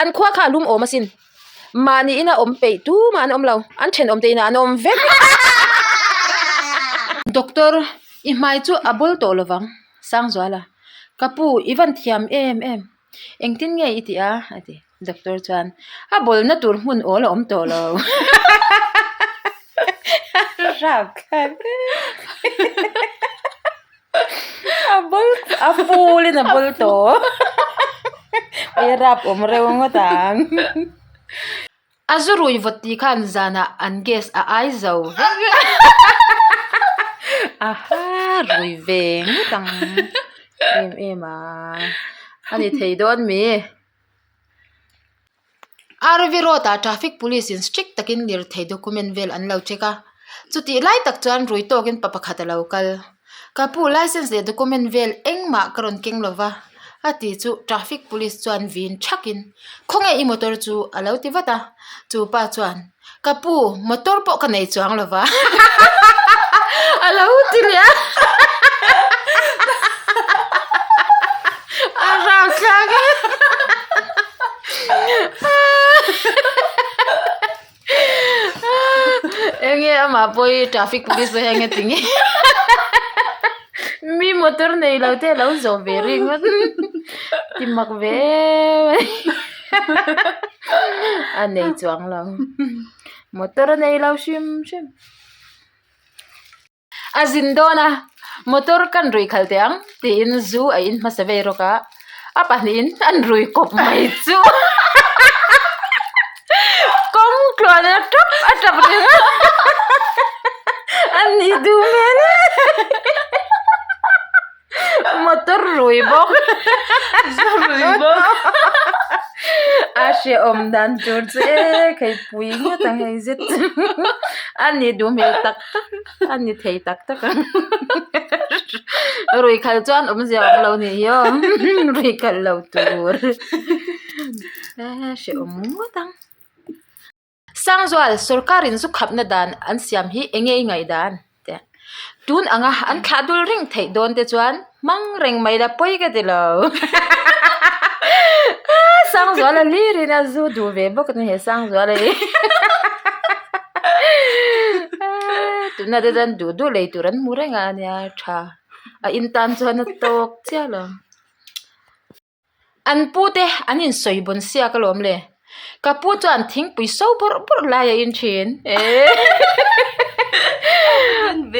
An khua kha a lum awm asin. Mahni ina awm peih tumah an awm lo. An thenawm te inah an awm vek. Doctor, i hmai chu a bawl tawh lovang. Sangzuala, Ka pu, i van thiam em em. Engtin nge i tih a? a ti. Doctor chuan, A bawlna tur hmun awl a awm tawh lo. Rapthlak. A bawl a full in a bawl tawh. Ui a rap awm reuh ngawt ang. A zu rui vawt tih khan zanah an gas a ai zo vek. Aha rui ve ngawt ang em em a. A ni thei dawn mi. RV road ah traffic police in strict takin lirthei document vel an lo check a chutih lai tak chuan rui tawkin pa pakhat a lo kal ka pu license leh document vel engmah ka rawn keng lova a ti chu traffic police chuan vin thakin khawnge i motor chu a lo ti vat a chupa chuan Ka pu, motor pawh ka nei chuang lo va a lo ti leh a a rang thlak a enge amah pawh hi traffic police pawh hian nge ti nge mi motor nei lo te a lo zawh ve ringawt ti mak ve em a ni. A nei chuang lo motor a nei lo hrim hrim a zin dawn a motor kan rui khalh teh ang tiin zu a in hmasa vei rawk a a pahnihin an rui kawp mai chu kawng tluan a tap a tap reng a an nih duh hmel e. Motor rui bawk Zu rui bawk A hrehawm dan tur chu e kheipui ngawt ang hei zet chu a ni duh hmel tak tak a ni thei tak tak ang rui khalh chuan awmzia awm lo nih hi aw rui khalh lo tur a hrehawm ngawt ang. Sangzual, sorkarin zu khapna dan an siam hi eng nge i ngaihdan? Tia. Tun anga an thlah dul reng theih dawn te chuan hmang reng mai la pawi ka ti lo. Sangzual a hlirin a zu duh ve bawk a ni he Sangzuala hi. Tuna te chuan duh duh lei tur an hmu reng a nia tha. A in tan chuan a tawk chiah lo. An pu te an insawi bawn siak alawm le. Ka pu chuan thingpui so bawrh bawrh lai a in thin.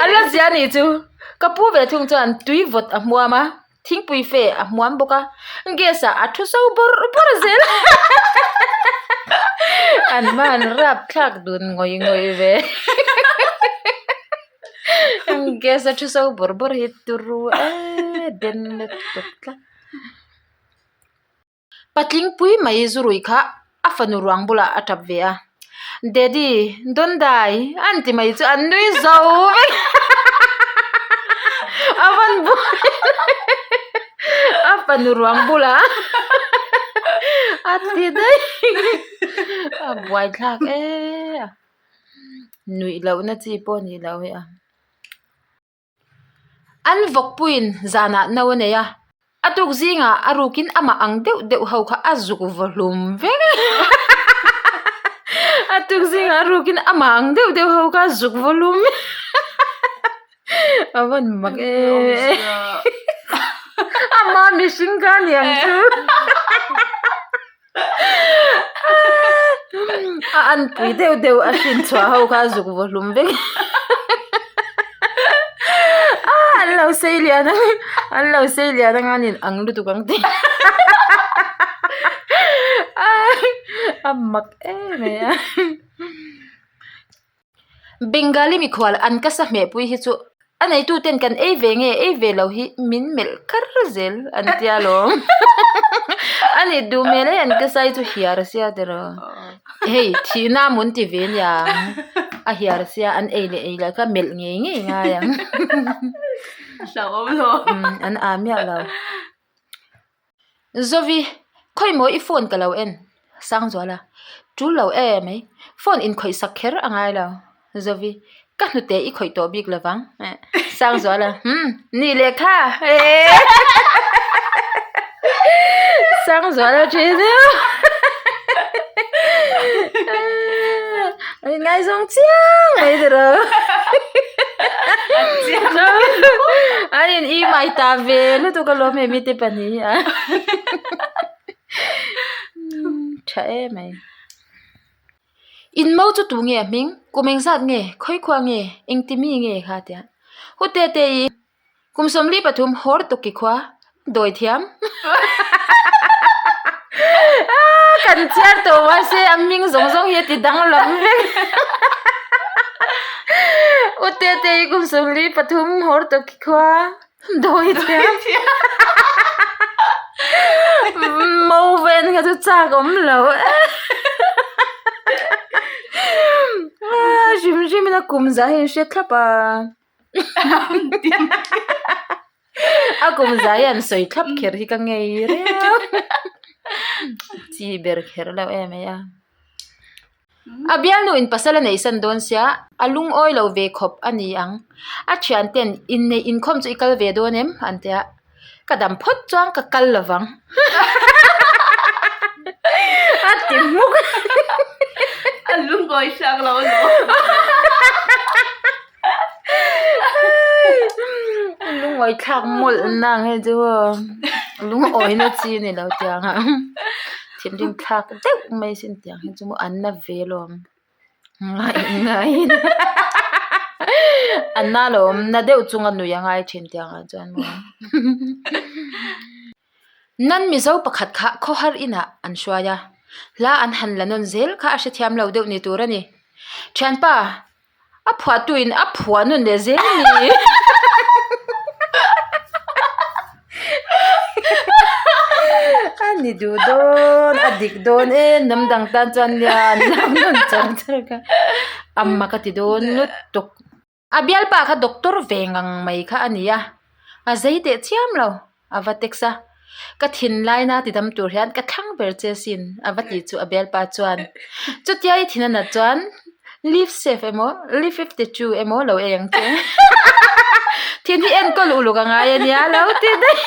A la zia anih chu. Ka pu ve thung chuan tui vawt a hmuam a, thingpui fe a hmuam bawk a, gas ah a thu so bawrh bawrh zel. An hman rapthlak dun ngawih ngawih ve. Gas a thu so bawrh bawrh hi turu e den lutuk tlat. Patling pui mai zu rui kha a fanu ruang bulah a tap ve a, Daddy, don't die an ti mai chu an nui zo vek a van buai a fanu ruang bulah a ti daih a buaithlak e a nuih lohna chi pawh ni lo hi a. An vawkpuiin zanah no a nei a, a tuk zingah a rukin amah ang deuh deuh ho kha a zuk vaw hlum vek a, a tuk zingah a rukin amah ang deuh deuh ho kha a zuk vaw hlum vek a van mak em amah mihring kha a ni ang chu. A anpui deuh deuh a hrin chhuah ho kha a zuk vaw hlum vek a an lo sei lian ang an lo sei lian ang an in ang lutuk ang tih a mak em mai a. Bengali mikhual an ka sa hmehpui hi chu a neitu ten kan ei ve nge ei ve lo hi min melh kar zel an tia lawm a ni duh hmel e an ka sai chu hiar sia tiraw hei thihna mun ti ve nia a hiar sia an ei leh ei loh kha melh ngei ngei ngai ang an ah miah lo. Zovi, khawi maw i phone ka lo en? Sangzuala, Tul lo e mai, phone inkhawih sak kher a ngai lo. Zovi, Ka hnute i khawih tawh bik lovang. Sangzuala, Umm, nih leh kha e. Sangzuala thin. Inngaizawng chiang mai tiro. An in i mai ta ve lutuk alawm he mite pahnih hi a. Tha em mai. In mo chu tu nge a hming? Kum engzat nge? Khawi khua nge? Engti mi nge kha tia? Hu te te i Kum 43 hawr tuk i khua dawi thiam. Kan chhiar tawh mahse a hming zawng zawng hi a ti danglam vek. U Tete i kum 43 hawr tuk i khua dawi thiam. Mo ven kha chu chak awm lo. Hrim hrim in a kum zah hi an hre thlap a. A kum zai hian sawi thlap kher hi ka ngei riau chi ber kher lo em mai a a bialnu in pasal a neih san dawn sia a lungawi lo ve khawp a ni ang a thian ten inneih inkhawm chu i kal ve dawn em an ti a ka dam phawt chuan ka kal lo vang a ti hmuk a lungawi hriak lo a lo lungawi thlak mawlh na ang hei chu lungawi na chi a ni lo tiang a thinrim thlak deuh mai sin tiang hi chu maw an na ve alawm. A na lo awm na deuh chunga nui a ngai thin tiang ah chuan maw Nan Mizo pakhat kha khawhar inah an hruai a, hla an han la nawn zel kha a hrethiam lo deuh ni tur a ni. Thianpa A phuahtuin a phuah nawn leh zel a ni. A ni duh dawn, a dik dawn e, hnam dang tan chuan nia an lam nawn char char kha a mak a ti dawn lutuk. A bialpa kha doctor ve ngang mai kha a ni a, a zei teh chiam lo. A va text a, Ka thinlaina ti dam tur hian ka thlang ber che sin a va ti chu a bialpa chuan. Chutia i thin a nat chuan Live safe emaw Live 52 emaw lo ei ang che. Thin hi enkawl uluk a ngai a nia lo ti daih.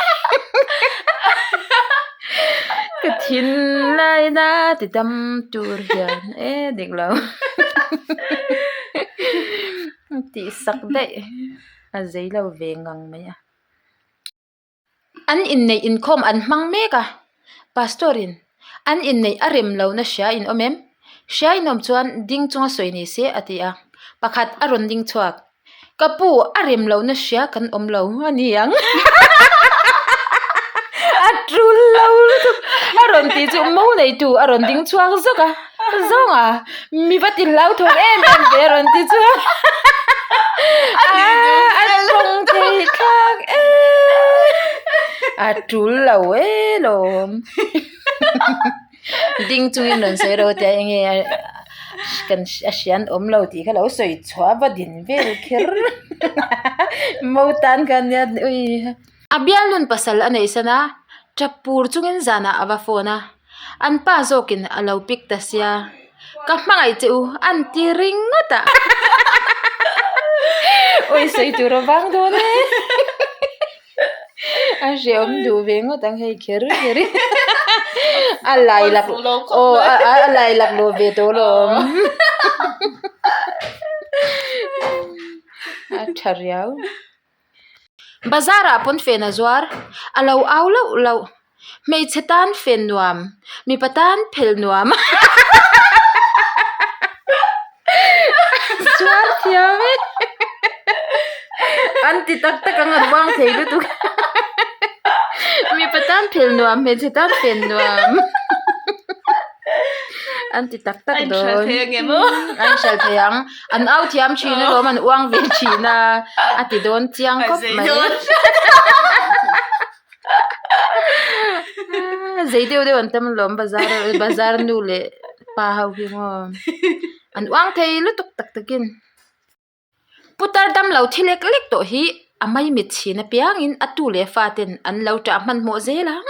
Ka thinlaina ti dam tur hian e dik lo. Tih sak daih a zei lo ve ngang mai a. An inneih inkhawm an hmang mek a, Pastor in an inneih a rem lohna hria in awm em? Hria in awm chuan ding chunga sawi ni se a ti a, pakhat a rawn ding chhuak, Ka pu a rem lohna hria kan awm lo a ni ang a tul lo lutuk a rawn tih chu mo neitu a rawn ding chhuak zawk a, zawng a mi va ti hlauthawng em em ve a rawn ti chuan a tawng thei thlak em a tul lo e lawm ding chungin rawn sawi ro tia enge kan a hrian awm lo tih kha lo sawi chhuah va din vel kher mo tan khan nia ui a bialnun pasal a neih san a tap pur chungin zanah a va phone a. An pa zawkin a lo pick ta sia, Ka hmangaih che u, an ti ringawt a. Awi sawi tur a vang dawn e. A hrehawm duh ve ngawt ang hei kher kher hi. A lai lak aw a lai lak lo ve tawh alawm. A tha riau. Bazar ah pawn fen a zuar, a lo au lauh lauh. Hmeichhe tan fen nuam, mipa tan phel nuam zuar thiam e an ti tak tak ang an uang thei lutuk mipa tan phel nuam hmeichhe tan fen nuam an ti tak tak dawn A inhral thei ang em aw? A inhral thei ang. An au thiam thin alawm an uang ve thin a a ti dawn chiang khawp mai. Zei deuh deuh an tam alawm bazar bazar nu leh pa ho hi maw an uang thei lutuk tak takin. Putar damlo thi lek lek tawh hi a maimit chhin apiangin a tu leh fa ten an lo ṭah hmanhmawh zel ang.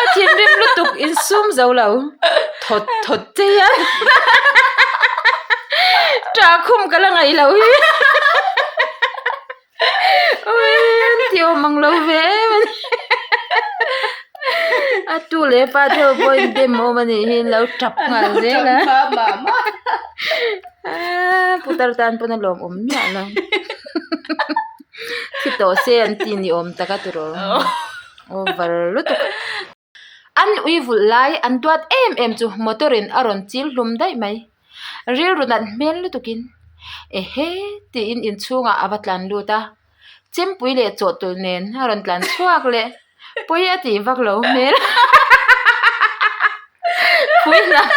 A thinrim lutuk insum zo lo thawt thawt che hian ṭah khum ka la ngaih loh hi. Awii an ti awm ang lo ve em a ni. A tu leh pa te ho pawh in dem awm a nih hi lo tap nghal zel a. Putar tan pawn a lawmawm miah lo. Thi tawh se an ti ni awm tak a tiraw. Over lutuk. An ui vulh lai an duat em em chu motor in a rawn chil hlum daih mai. Rilru nat hmel lutukin ehe tiin inchhungah a va tlan lut a, chempui leh chawhtawlh nen a rawn tlan chhuak leh pawi a tih vak lo hmel. Pui hnam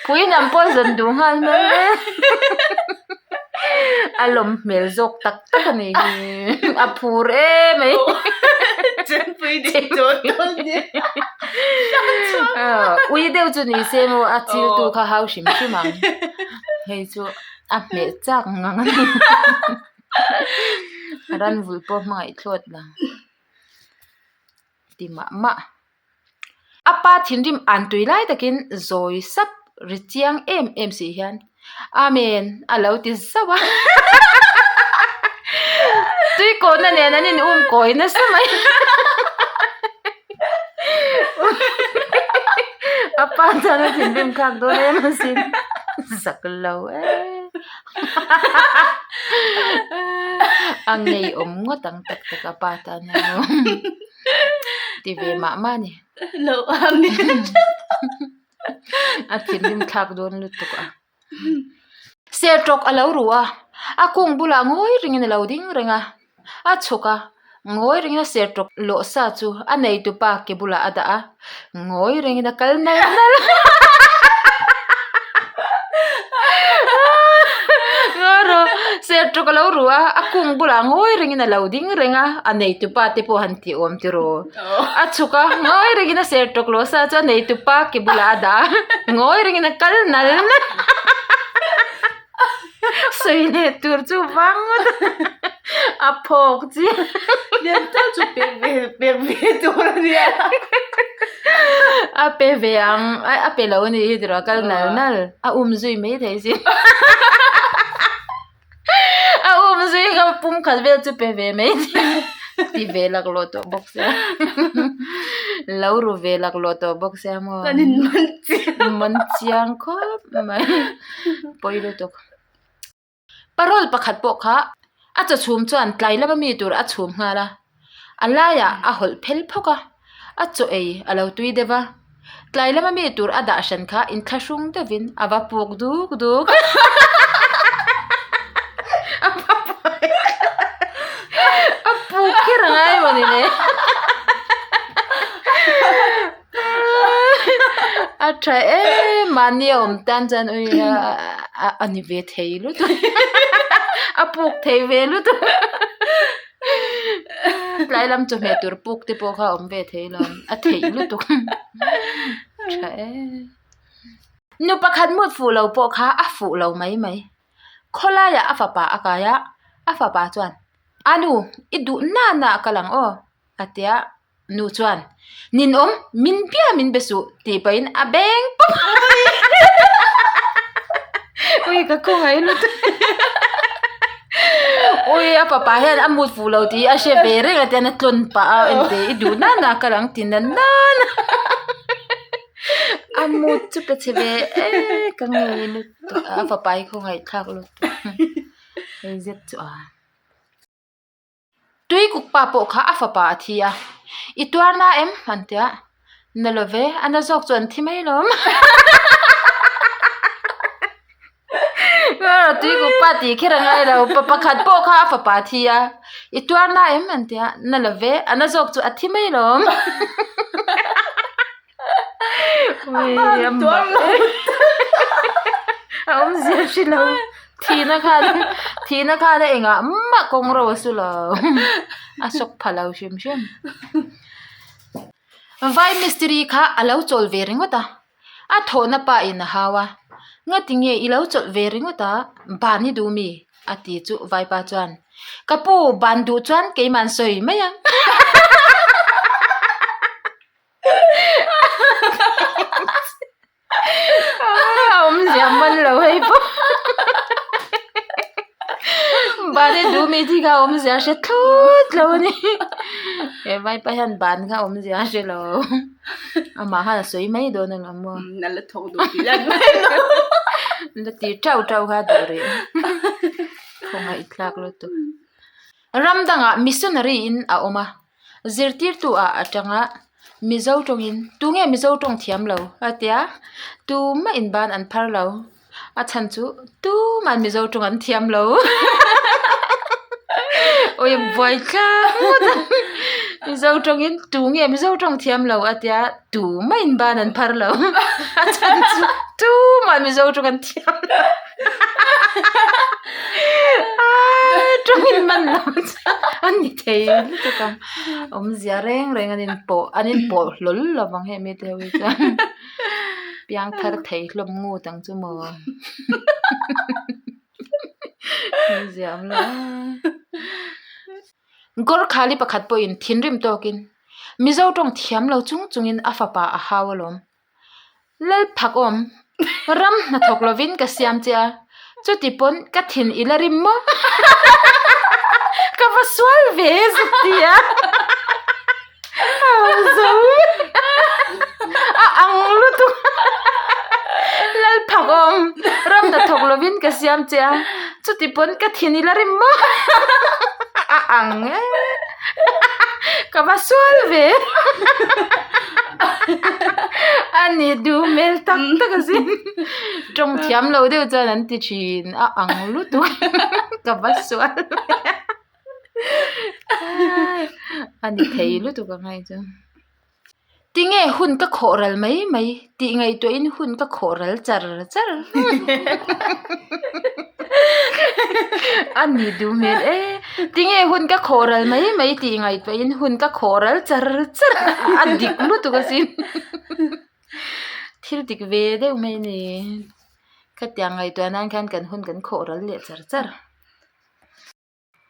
pui hnam pawh zawn duh nghal hmel e a lawm hmel zawk tak tak a ni hi a phur em mai. Chempui leh chawhtawlh nen. Ui deuh chu ni se maw a chil tu kha hau hrim hrim ang hei chu a hmeh chak ngang a ni ran vulh pawh hmangaih thlawt la ti mah mah a pa thinrim an tui lai takin zawi sap ri chiang em em si hian Amen a lo ti zauh a tui kawhna nen an in um kawi nasa mai a pa chuan a thinrim thlak dawn em asin zak lo e a ngeiawm ngawt ang tak tak a pa tan hian ti ve mah mah a ni. A thinrim thlak dawn lutuk a. Sertawk a lo ru a, a kung bulah ngawi ringin a lo ding reng a, a chhuk a, ngawi ringin a sertawk lawh sa chu a neitupa ke bulah a dah a, ngawi ringin a kal nal nal a. Ngawi rawh, sertawk a lo ru a, a kung bulah ngawi ringin a lo ding reng a, a neitupa te pawh han ti awm tiraw. A chhuk a, ngawi rengin a ser tawk lo sa chu a neitu pa ke bulah a dah a, ngawi rengin a kal nal nal sawi leh tur chu vang ngawt a phawk chi Lian tak chu pek ve pek ve tur a nia. A pe ve ang a pe lo a nih hi tiraw a kal nal nal a um zui mai thei sin. A um zui kha pum khat vel chu pe ve mai ti ve laklawh tawh bawk sia lo ru ve laklawh tawh bawk sia maw Kan in man chiang man chiang khawp mai pawi lutuk parole pakhat pawh kha a chaw chhum chuan tlai lama mi tur a chhum nghal a a laiah a hawlh phel phawk a a chaw ei a lo tui deuh va tlai lama mi tur a dah hran kha inthlahrung deuhin a va puk duk duk a va a puk kher a ngai maw ni le a tha em mahni a awm tan chuan ui a ni ve thei lutuk a puk thei ve lutuk. Tlai lam chawhmeh tur puk te pawh kha a awm ve thei lo a theih lutuk tha e. Nu pakhat mut fuh lo pawh kha a fuh lo mai mai khawlaiah a fapa a kai a a fapa chuan a nu i duh na na a kal ang aw a tia nu chuan ninawm min bia min be suh tih pahin a beng pawp a ui ka khawngaih lutuk ui a fapa hian a mut fuh lo tih a hre ve reng a tian a tlawn pah a engte i duh na na kal ang ti na na a mut chu pe chhe ve e ka ngei lutuk a fapa hi khawngaih thlak lutuk hei zet chu a. Tui kuk pa pawh kha a fapa a thi a, I tuar na em? an ti a, Na lo ve, a na zawk chu an thi mai lawm. Tui kuk pa tih kher a ngai lo, pa pakhat pawh kha a fapa a thi a, I tuar na em? an ti a, Na lo ve, a na zawk chu a thi mai lawm. A awmzia hre lo thihna khan thihna khan a engah mah kawng ro a su lo a sawk pha lo hrim hrim vai mistiri kha a lo chawl ve ringawt a a thawhna pa in a hau a ngati nge i lo chawlh ve ringawt a ban i duh mi a ti chu vaipa chuan ka pu ban duh chuan keimah an sawi mai ang. A awmzia man lo hei pawh ban i duh mi thi kha a awmzia hre thlawt lo a ni he vaipa hian ban kha a awmzia a hre lo. Amah khan a sawi mai dawn alawm maw. A la thawk duh tih lan mai lo. La ti teuh teuh kha duh rih. Khawngaih thlak lutuk. Ram dangah missionary in a awm a, zirtirtu ah a tang a, Mizo tawngin tunge Mizo tawng thiam lo a tia, tumah in ban an phar lo. A chhan chu tumah Mizo tawng an thiam lo. Awi buai tlang ngawt a. Mizo tawngin tunge Mizo tawng thiam lo a tia, tumah in ban an phar lo. A chhan chu tumah Mizo tawng an thiam lo. Tawngin man lo chu a ni thei lutuk a. Awmzia reng reng an inpawh an inpawh hlawl lo vang hemi te ho hi chuan. Piang thar thei hlawm ngut ang chu maw. Awmzia awm lo a. Gorkhali pakhat pawhin thinrim tawkin Mizo tawng thiam lo chung chungin a fapa a hau alawm. Lalphak awm, ram hnathawk lovin ka siam che a, chuti pawn ka thin i la rim maw? Ka va sual ve zuk ti a, zo a ang lutuk. Lalphak awm, ram hnathawk lovin ka siam che a, chuti pawn ka thin i la rim maw? A ang e. Ka va sual ve. A ni duh hmel tak tak a sin. Tawng thiam lo deuh chuan an ti thin a ang lutuk ka va sual ve. A ni thei lutuk ang hei chu. Tinge hun ka khawh ral mai mai tih ngaihtuahin hun ka khawh ral char char. A ni duh hmel e. Tinge hun ka khawh ral mai mai tih ngaihtuahin hun ka khawh ral char char a dik lutuk asin. Thil dik ve deuh mai a ni. Khatiang ngaihtuah nan khan kan hun kan khawh ral leh char char.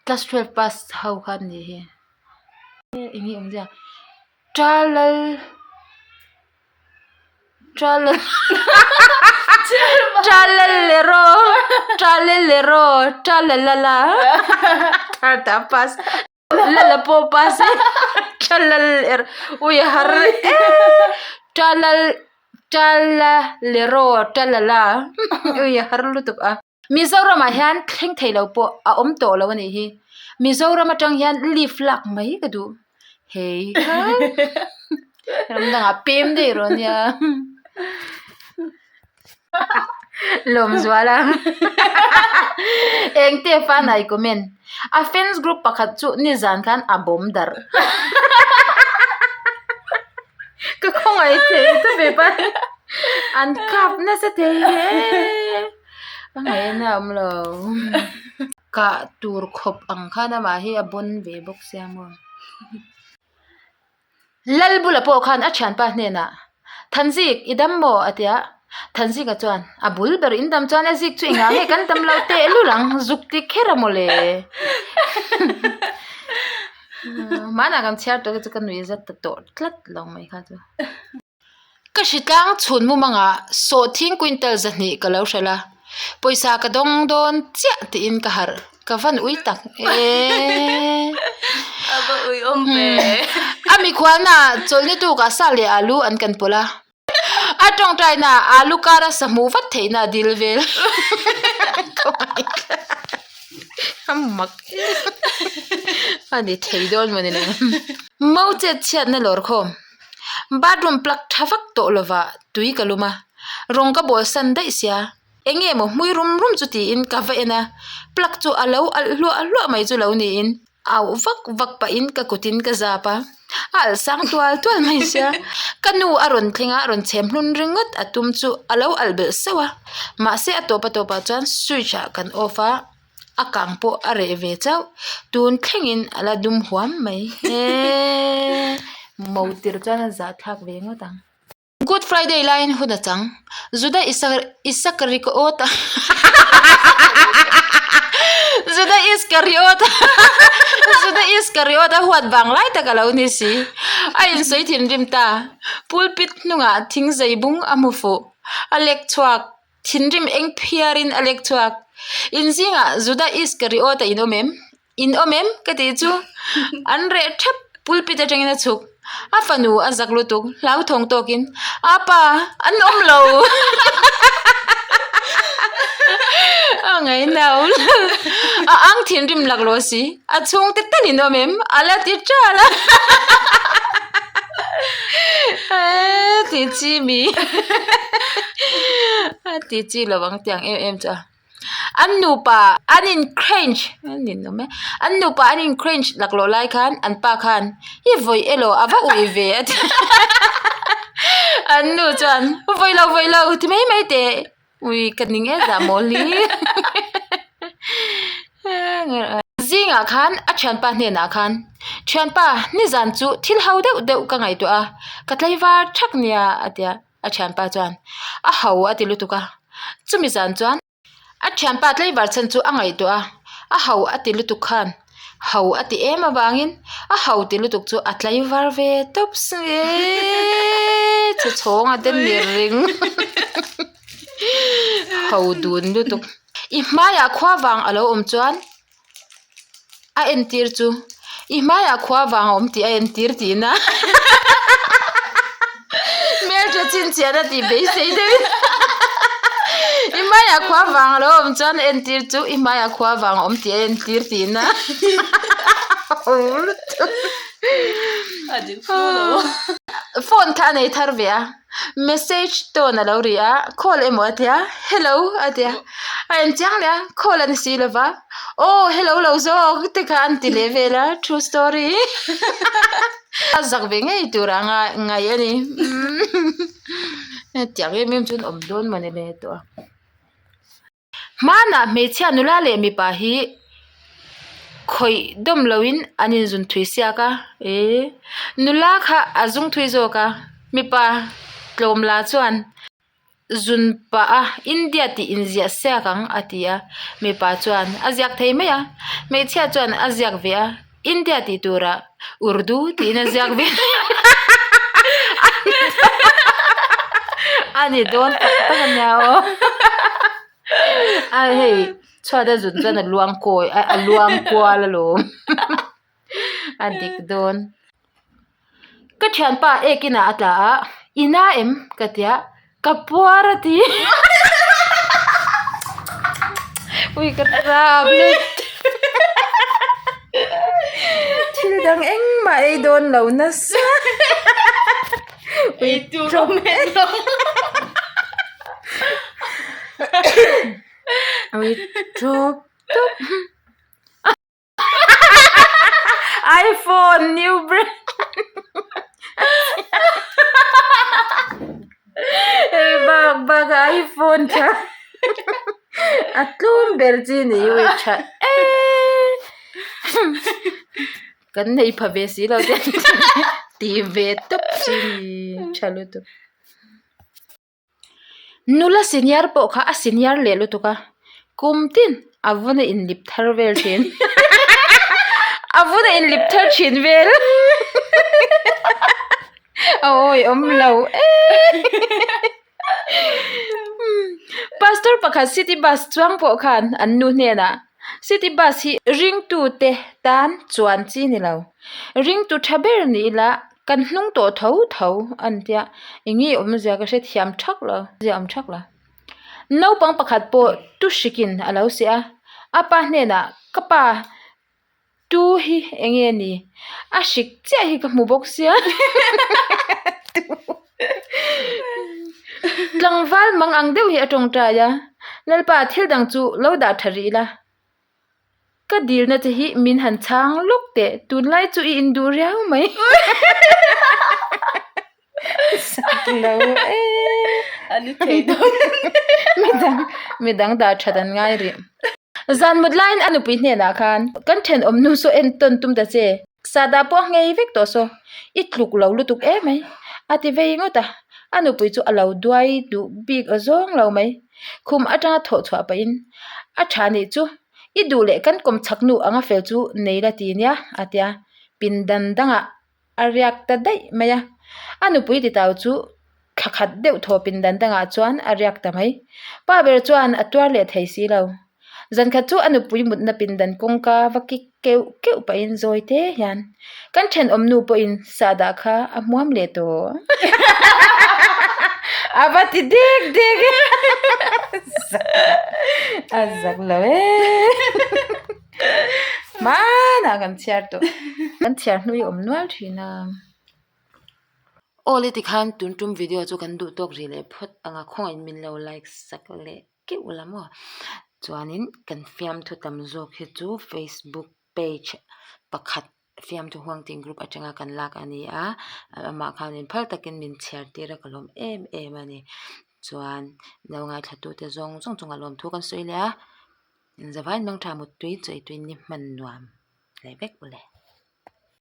Class 12 pass ho kha an nih hi eng nge awmzia Tralal Tralal Tralalero Tralalero Tralalala third a pass lala pawh pass e Tralal er ui a har e Tralal Tralalero Tralala ui a har lutuk a. Mizoramah hian thleng thei lo pawh a awm tawh lo a nih hi. Mizoram atang hian leave lak mai ka duh. Hei kha ram dangah pem daih rawh nia. Lawmzuala Engte fanai comment. A fans group pakhat chu nizan khan a bawm darh. Ka khawngaih thei ta ve pa. An kap nasa thei hle. Ka ngaihna a awm lo. Kah tur khawp ang khan amah hi a bawn ve bawk sia maw. Lal bula pawh khan a thianpa hnenah, Thanzik, i dam maw? a ti a. Thanzika chuan, A bul ber in dam chuan a zik chu engah nge kan dam lo tehlul ang, zuk ti kher a maw le. Hmanah kan chhiar tawh hi chu ka nuih zat ta tawh tlat lo mai kha chu. Ka hritlang chhun mumangah sawhthing quintal zahnih ka lo hralh a, pawisa ka dawng dawn chiah tiin ka harh, ka van ui tak e. A va ui awm ve. A mikhualnaah chawlhni tukah sa leh alu an kan pawlh a, a tawngtainaah alu kara sa hmuh vat theihna a dil vel. A mak a ni thei dawn mawni le. Mo chet chhiatna lawr khawm. Bathroom plug tha vak tawh lova tui ka lum a, rawng ka bawl san daih sia, eng nge maw hmui rum rum chu tiin ka va en a, plug chu a lo alh hluah hluah mai chu lo niin auh vak vak pahin ka kutin ka zap a, a alh sang tual tual mai sia, ka nu a rawn thleng a, rawn chhem hlun ringawt a tum chu a lo alh belh sauh a, mahse a tawp a tawpah chuan switch ah kan off a. A kang pawh a reh ve chauh. Tun thlengin a la dum huam mai. Eeeee mo tir chuan a zahthlak ve ngawt ang. Good Friday laiin hun a chang. Juda Isakariota Juda Iskariota Juda Iskariota huat vang lai tak a lo ni si. A insawi thinrim ta. Pulpit hnungah thingzei bung a hmu fuh. A lek chhuak. Thinrim eng phiarin a lek chhuak. In zingah Juda Iskariota in awm em? In awm em? Ka tih chu an reh thap pulpit atangin a chhuk. A fanu a zak lutuk hlauthawng tawkin, Apa, an awm lo! A ngaihna a awm lo. A ang thinrim laklawh si, a chhungte talin awm em? A la ti ṭal a. Eee ti chi mi a ti chi lo ang tiang em em chu a. An nupa an in crange an in awm e an nupa an in crange laklawh lai khan an pa khan i vawi elaw a va ui ve a ti an nu chuan vawi lo vawi lo ti mai mai teh ui ka ning e zah mawl hi zingah khan a thianpa hnenah khan thianpa nizan chu thil ho deuh deuh ka ngaihtuah a ka tlaivar thak nia a ti a. A thianpa chuan a ho a ti lutuk a, chumi zan chuan a thianpa tlaivar chhan chu a ngaihtuah a, a ho a ti lutuk khan ho a ti em avangin a ho ti lutuk chu a tlaivar ve tawp eeeee chhe chhawng a te ni ring ho dun lutuk i hmaiah khua vang a lo awm chuan. A entir chu i hmaiah khua vang a awm tih a entir tihna hmeltha chhinchhiahna tih beisei deuhin i hmaiah khua vang a lo awm chuan a entir chu i hmaiah khua vang a awm tih a entir tihna phone kha a nei thar ve a. Message tone a lo ri a, call emaw a tia, hello a tia, a en chiang leh a, call a ni si lo va, aw hello lo zawk te kha an ti leh vel a, true story a zak ve ngei tur a ngai a ni, hetiang em em chuan awm dawn mawni le tawh a. Hmanah hmeichhia nula leh mipa hi khawih dawm loin an inzun thui siak a eh nula kha a zung thui zawk a mipa tlawm la chuan zun pah a India tih inziah siak ang a ti a mipa chuan a ziak thei mai a hmeichhia chuan a ziak ve a. India tih turah Urdu tiin a ziak ve a ni dawn tak tak a nia aw a hei chhuat a zun chuan a luang kawi a luang kual alawm a dik dawn ka thianpa ek inah a tla a i na em ka tia. Ka puar a ti. Ui ka tap lut. Thil dang engmah ei dawn lo nasa. Ei tur awm em lo. Ui tawp tawp. iPhone new brand hei bak bak a iPhone tha a tlum ber chi ni hi ui tha eee kan nei pha ve si lo te ti ve tawp chi ni tha lutuk. Nula senior pawh kha a senior leh lutuk a, kum tin a vun a inlip thar vel thin a vun a inlip thar thin vel a awi awm lo em pastor pakhat city bus chuang pawh khan an nu hnenah city bus hi ringtute tan chuan chi ni lo ringtu tha ber ni ila. Kan hnung tawh tho tho a ni tia eng nge awmzia ka hrethiam thak lo zia awm thak lo. Naupang pakhat pawh tu hrikin a lo seh a, a pa hnenah ka pa tu hi eng nge ni a hrik chiah hi ka hmu bawk sia tlangval mang ang deuh hi a tawngtai a, Lalpa thil dang chu lo dah tha rih ila. Ka dilna che hi min han chhang lawk teh, tunlai chu i induh riau mai. Sak lo e. A ni thei dawn. Midang, midang dah that an ngai rih. Zan mut laiin a nupui hnenah khan, Kan thenawm nu saw entawn tum ta che, sahdah pawh a nghei vek tawh saw, i tluk lo lutuk em mai, a ti vei ngawt a. A nupui chu a lo duai duh bik zawng lo mai. Khum atanga thawh chhuah pahin a tha nih chu i duh leh kan kawm chhak nu anga fel chu nei la ti nia a tia pindan dangah a riak ta daih mai a a nupui ti tau chu thla khat deuh thaw pindan dangah chuan a riak ta mai pa ber chuan a tuar leh thei si lo. Zan khat chu a nupui mutna pindan kawngka va kik keuh keuh pahin zawi te hian kan thenawm nu pawhin sahdah kha a hmuam leh tawh a va ti dek dek a zak lo e hmanah kan chhiar tawh kan chhiar hnui awm nual thin a. Aw le tikhan tun tum video chu kan duh tawk rih leh phawt ang a khawngaih min lo like sak leh keuh la maw chuanin kan fiamthu tam zawk hi chu facebook page pakhat fiamthu huang tih group atanga kan lak a ni a amah khanin phal takin min chhiar tir a ka lawm em em a ni chuan lo ngaithla tute zawng zawng chungah lawmthu kan sawi leh a zavaiin mangtha muttui chawi tui ni hman nuam leh vek ule.